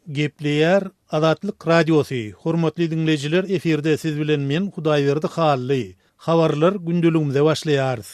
Gepleýär Azatlyk Radiosy, Hormatly diňleýjiler efirde siz bilen men Hudaýberdi Hally. Habarlar gündeligimize başlaýarys.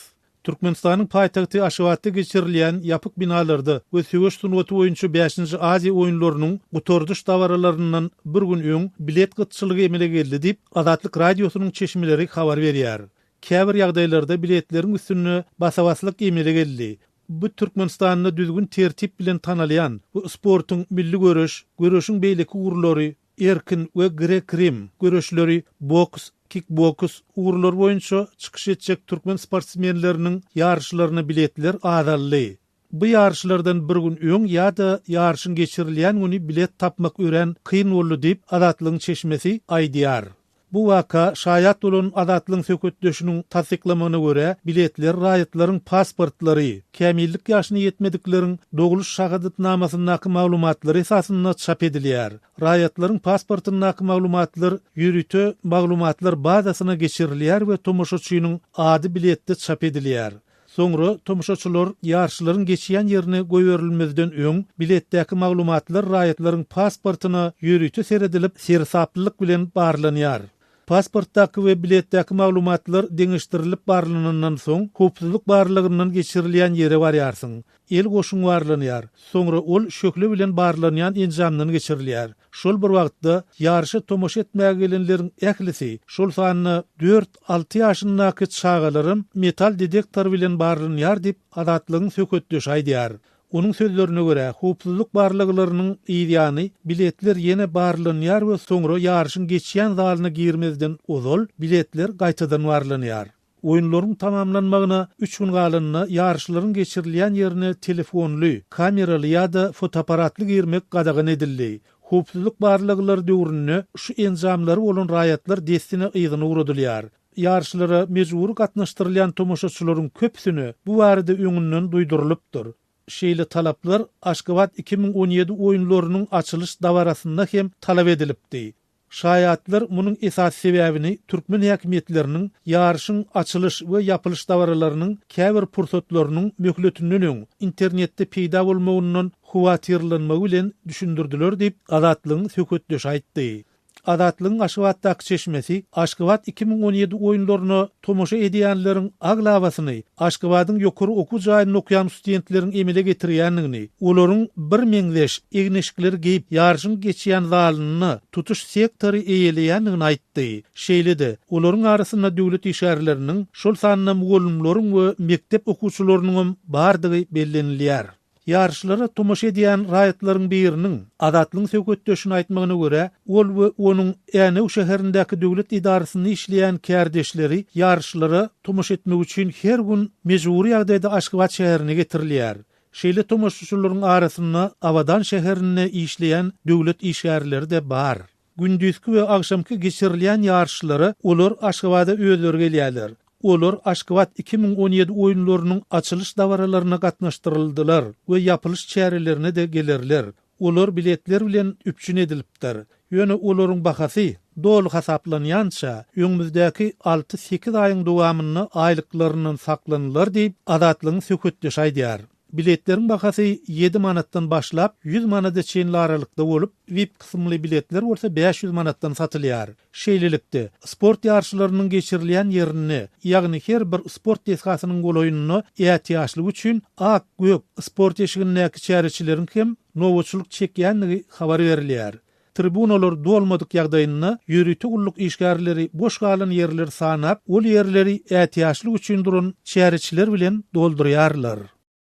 Türkmenistanyň paýtagty Aşgabatda geçirilýän ýapyk binalarda we söweş sungaty boýunça bäşinji Aziýa oýunlarynyň gutardyş dabaralaryndan bir gün öň bilet gytçylygy emele geldi diýip, Azatlyk Radiosynyň çeşmeleri habar berýär. Käbir ýagdaýlarda biletleriň üstünde basa-baslyk emele geldi. Bu Türkmenistanda düzgün-tertip bilen tanalýan we sportuň milli göreş, göreşiň beýleki ugurlary, erkin we grek-rim göreşleri, boks, kikboks ugurlary boýunça çykyş etjek türkmen sportsmenleriniň ýaryşlaryna biletler azaldy. Bu ýaryşlardan bir gün öň ýa-da ýaryşyň geçirilýän güni bilet tapmak örän kyn boldy diýip, Azatlygyň çeşmesi aýdýar. Bu waka şaýat bolan Azatlygyň söhbetdeşiniň tassyklamagyna görä, biletler raýatlaryň pasportlary, kämillik ýaşyna ýetmedikleriň dogluş şahadatnamasyndaky maglumatlary esasynda çap edilýär. Raýatlaryň pasportyndaky maglumatlar ýörite maglumatlar bazasyna geçirilýär we tomaşaçynyň ady biletde çap edilýär. Soňra tomaşaçylar ýaryşlaryň geçýän ýerine goýberilmezden öň, biletdäki maglumatlar raýatlaryň pasportyna ýörite seredilip, seresaplylyk bilen barlanýar. Pasportdaky we biletdäki maglumatlar deňeşdirilip barlanandan soň, howpsuzlyk barlagyndan geçirilýän ýere barýarsyň. El goşuň barlanýar. Soňra ol şöhle bilen barlanýan enjamdan geçirilýär. Şol bir wagtda, ýaryşa tomaşa etmäge gelenleriň ählisi, şol sanda dört-alty ýaşyndaky çagalaram metal detektory bilen barlanýar diýip, Azatlygyň söhbetdeşi aýdýar. Onuň sözlerine görä, howpsuzlyk barlaglarynyň yzýany biletler ýene barlanýar we soňra ýaryşyň geçýän zalyna girmezden ozal biletler gaýtadan barlanýar. Oýunlaryň tamamlanmagyna üç gün galanda ýaryşlaryň geçirilýän ýerine telefonly, kameraly ýa-da fotoapparatly girmek gadagan edildi. Howpsuzlyk barlaglary döwründe şu enjamlary bolan raýatlar dessine yzyna ugradylýar. Ýaryşlara mejbury gatnaşdyrylýan tomaşaçylaryň köpüsine bu barada öňünden duýdurylypdyr. Şeýle talaplar Aşgabat 2017 oýunlarynyň açylyş dabarasynda hem talap edilipdi. Şaýatlar munuň esasy sebäbini türkmen häkimiýetleriniň ýaryşyň açylyş we ýapylyş dabaralarynyň käbir pursatlarynyň möhletinden öň internetde peýda bolmagyndan howatyrlanmagy bilen düşündirdiler diýip, Azatlygyň söhbetdeşi aýtdy. Azatlygyň Aşgabatdaky çeşmesi Aşgabat 2017 oýunlaryna tomaşa edýänleriň aglabasyny Aşgabadyň ýokary okuw jaýynda okaýan studentleriň emele getirýändigini, olaryň birmeňzeş egin-eşikleri geýip ýaryşyň geçýän zalynda tutuş sektory eýeleýändigini aýtdy. Şeýle-de, olaryň arasynda döwlet işgärleriniň, şol sanda mugallymlaryň we mekdep okuwçylarynyňam bardygy bellenilýär. Ýaryşlara tomaşa edýän raýatlaryň biriniň Azatlygyň söhbetdeşine aýtmagyna görä, ol we onuň Änew şäherindäki döwlet edarasynda işleýän kärdeşleri ýaryşlara tomaşa etmek üçin her gün mejbury ýagdaýda Aşgabat şäherine getirilýär. Şeýle tomaşaçylaryň arasynda Abadan şäherinde işleýän döwlet işgärleri-de bar. Gündizki we agşamky geçirilýän ýaryşlara olar Aşgabada özleri gelýärler. Olar Aşgabat 2017 oýunlarynyň açylyş dabaralaryna gatnaşdyryldylar we ýapylyş çärelerine-de gelerler. Olar biletler bilen üpjün edilipdir. Ýöne olaryň bahasy doly hasaplanýança, öňümizdäki alty-sekiz aýyň dowamynda aýlyklaryndan saklanylar diýip, Azatlygyň söhbetdeşi aýdýar. Biletleriň bahasy ýedi manatdan başlap, ýüz manada çenli aralykda bolup, VIP kysymly biletler bolsa 500 manatdan satylýar. Şeýlelikde, sport ýaryşlarynyň geçirilýän ýerinde, ýagny her bir sport desgasynyň golaýynda ätiýaçlyk üçin ak, gök sport eşigindäki çäreçileriň hem nobatçylyk çekýändigi habar berilýär. Tribunalar dolmadyk ýagdaýynda ýörite gulluk işgärleri boş galan ýerleri sanap, ol ýerleri ätiýaçlyk üçin duran çäreçiler bilen doldurýarlar.